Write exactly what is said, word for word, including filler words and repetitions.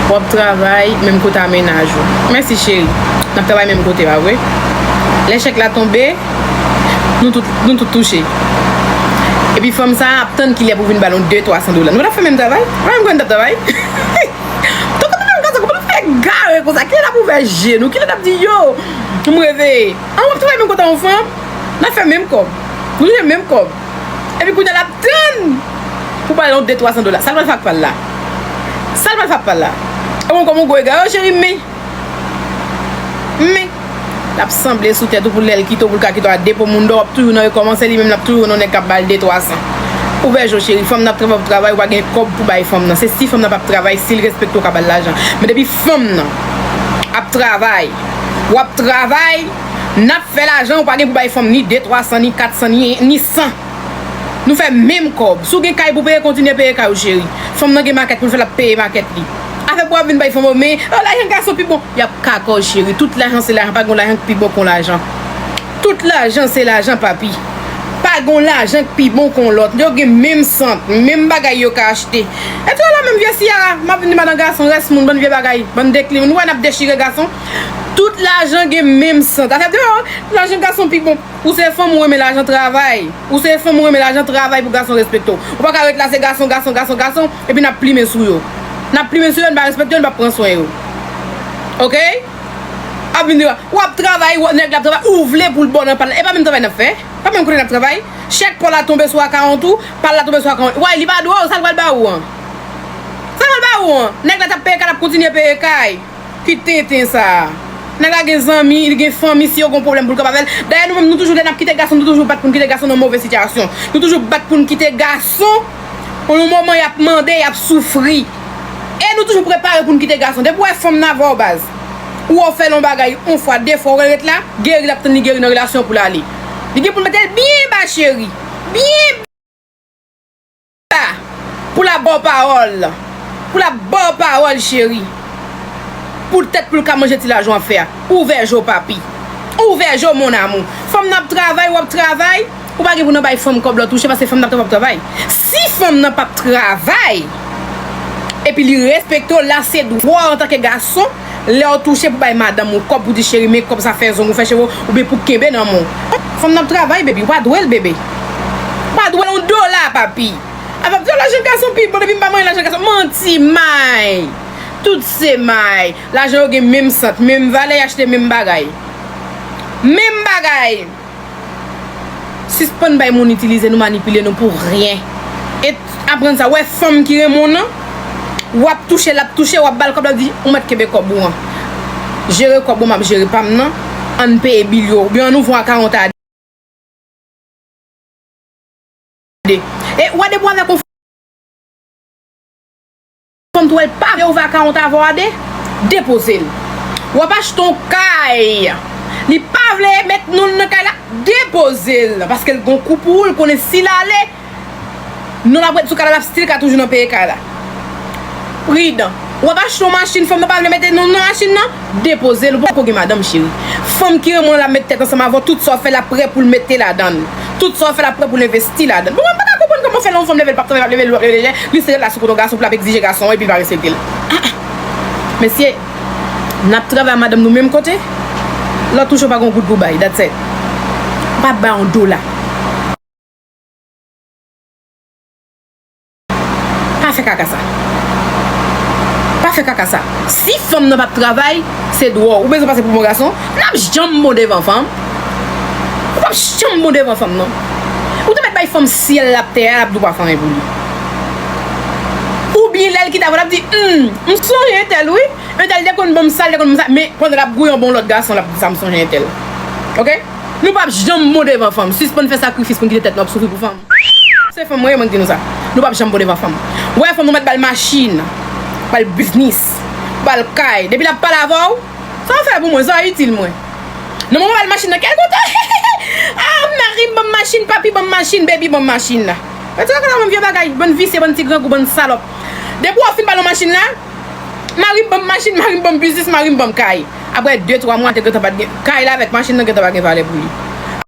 W ap travay menm kote a mennaj ou. Mèsi, cheri. N ap travay menm kote, pa vre? Lè chèk la tonbe, nou tout, nou tout touche. Epi fanm sa a ap tann kilè pou vin ba l yon de, twa san dola. Nou pa t ap fè menm travay? Pa menm kote n t ap travay? Tonton, nou menm konsa, kòman nou fè gare konsa? Kilè n ap ouvè je nou? Kilè n ap di, yo, m reveye? An, w ap travay menm kote a yon fanm? N ap fè menm kòb. Nou touche menm kòb. Epi kounye a l ap tann pou ba l yon de, twa san dola. Sa l pral fè ak pa l la? Sa l pral fè ak pa l la? E mwen kòm yon gwo egare, cheri, men. Men. L ap sanble sou tèt ou pou lè l kite w, pou l ka kite w a depo moun dò, w ap toujou nan rekòmanse, li menm l ap toujou nan nèg k ap ba l de, twa san. Ouvè je w, cheri. Fanm nan ap travay, ap travay, ou pa gen kòb pou bay fanm nan. Se si fanm nan p ap travay, si l respekte w, w ka ba l lajan. Men depi fanm nan ap travay, w ap travay, n ap fè lajan, ou pa gen pou bay fanm ni de, twa san, ni kat san, ni, ni san. Nou fè menm kòb. Si w gen kay pou peye, kontinye peye kay ou, cheri. Fanm nan gen makèt pou l fè, l ap peye makèt li. Afè pou w ap vin bay fanm yo, men, oh, lajan gason pi bon. Y ap kaka w, cheri. Tout lajan se lajan. Pa gen lajan k pi bon kon lajan. Tout lajan se lajan, papi. Pa gen lajan k pi bon kon lòt. Yo gen menm sant, menm bagay yo ka achte. E tou la menm vye siyara, m ap vin di madan gason, rès moun, bann vye bagay, bann dekli. Nou wè n ap dechire gason. Tout lajan gen menm sant. Afè de, oh, lajan gason pi bon. Ou se fanm, ou renmen lajan, travay. Ou se fanm, ou renmen lajan, travay pou gason respekte w. Ou pa ka ret la, se gason, gason, gason, gason, epi n ap plimen sou yo. N ap plimen sou yo, n pa respekte yo, n pa pran swen yo. Oke? Ap vin di, w ap travay, w, nèg la ap travay, ou vle pou l ba w nan pa l. E pa menm travay n ap fè. Pa menm kote n ap travay. Chèk pa w la tonbe sou akawont ou, pa l la tonbe sou akawont. Way, li pa dwe w, sa l pral ba ou an? Sa l pral ba ou an? Nèg la t ap peye kay, l ap kontinye peye kay. Ki tenten sa a? Nèg la gen zanmi, li gen fanmi, si yo gen pwoblèm pou l ka pa fè l. Dayè, nou menm, nou toujou, lè n ap kite gason, nou toujou bat pou n kite gason nan move sitiyasyon. Nou toujou bat pou n kite gason nan yon moman y ap mande, y ap soufri. E nou toujou prepare pou n kite gason. Depi w wè fanm nan avè w, baz, ou wè w fè l yon bagay, yon fwa, de fwa, ou ret la, geri l ap tann li geri nan relasyon pou l ale. Li gen pou l mete l byen ba, cheri. Byen ba pou l ap ba w pawòl. Pou l ap ba w pawòl, cheri. Poutèt pou l ka manje ti lajan w ap fè a. Ouvè je w, papi. Ouvè je w, mon amour. Fanm nan ap travay, w ap travay. Ou pa gen pou nan bay fanm kòb lè w touche, paske fanm nan ap travay, ap travay. Si fanm nan p ap travay, epi li respekte w, la se dwa w antanke gason, lè w touche pou bay madanm ou kòb, pou di, cheri, men kòb sa, fè zong ou, fè cheve w, oubyen pou kenbe nan men w. Fanm nan ap travay, baby, ou pa dwe l, bebe. Ou pa dwe l yon dola, papi. Avè m di w lajan gason pi bon, depi m pa manyen lajan gason. Manti, may. Tout se may. Lajan yo gen menm sant, menm valè, y achte menm bagay. Menm bagay. Sispann bay moun itilize nou, manipile nou pou ryen. E aprann sa, wè fanm ki renmen w nan, w ap touche, l ap touche, w ap ba l kòb, l ap di, ou mèt kenbe kòb ou an. Jere kòb ou, m ap jere pa m nan. Ann peye bil yo. Oubyen ann ouvri yon akawont a de. E w ap depo avèk yon fanm tou, wè l pa vle ouvè akawont avè w a de, depoze l. W ap achte yon kay, li pa vle met non l nan kay la, depoze l. Paske l gon kou pou ou, l konnen si l ale, non l ap ret sou kay la, l ap still ka toujou nan peye kay la. Pridan. W ap achte yon machin, fanm nan pa vle mete non nan machin nan, depoze l. Ou poko gen madanm, cheri. Fanm ki renmen w la ap met tèt ansanm avè w, tout sa w fè l ap prè pou l mete ladan l. Tout sa w fè l ap prè pou l envesti ladan l. Bon, mwen pa ka konprann kòman fè lè yon fanm leve l p ap travay, p ap leve l, p ap leve l, li se ret la sou kote yon gason pou l ap egzije gason an epi l pa respekte l. Ah, ah. Mesye, n ap travay a madanm nou menm kote, lè w touche w pa gen yon goud pou bay, that's it. Pa bay yon dola. Pa fè kaka sa. Pa fè kaka sa. Si fanm nan p ap travay, se dwòl. Ou bezwen pase pou bon gason? N ap janm bon devan fanm. Ou p ap janm bon devan fanm, non. Ou te mèt bay fanm syèl l ap tè a, l ap di w pa fè anyen pou li. Oubyen lè l kite avè w, l ap di, hmm, m sonje entèl, wi. Entèl te konn ban m sa, l te konn ban m sa. Men, pandan l ap gouye yon bon lòt gason, l ap di sa, m sonje entèl. Oke? Nou p ap janm bon devan fanm. Sispann fè sakrifis pou n kite tèt nou ap soufri pou fanm. Se fanm mwen ye, mwen k di nou sa. Nou p ap janm bon devan fanm. Ou wè fanm, nou mèt ba l machin, ba l biznis, ba l kay. Depi l ap pale avè w, sa w fè pou mwen, sa w itil mwen. Nan moman w ba l machin nan, kèl kote? Ah, mari m ban m machin, papi ban m machin, baby ban m machin la. Mwen di, "Kaka la, bann vye bagay, bann visye, bann ti grangou, bann salòp." Depi w ap fin ba l yon machin la, Mari m ban m machin, mari m ban m biznis, mari m ban m kay. Apre de, twa mwa, te gentan pa t gen kay la avèk machin nan gentan pa gen valè pou li.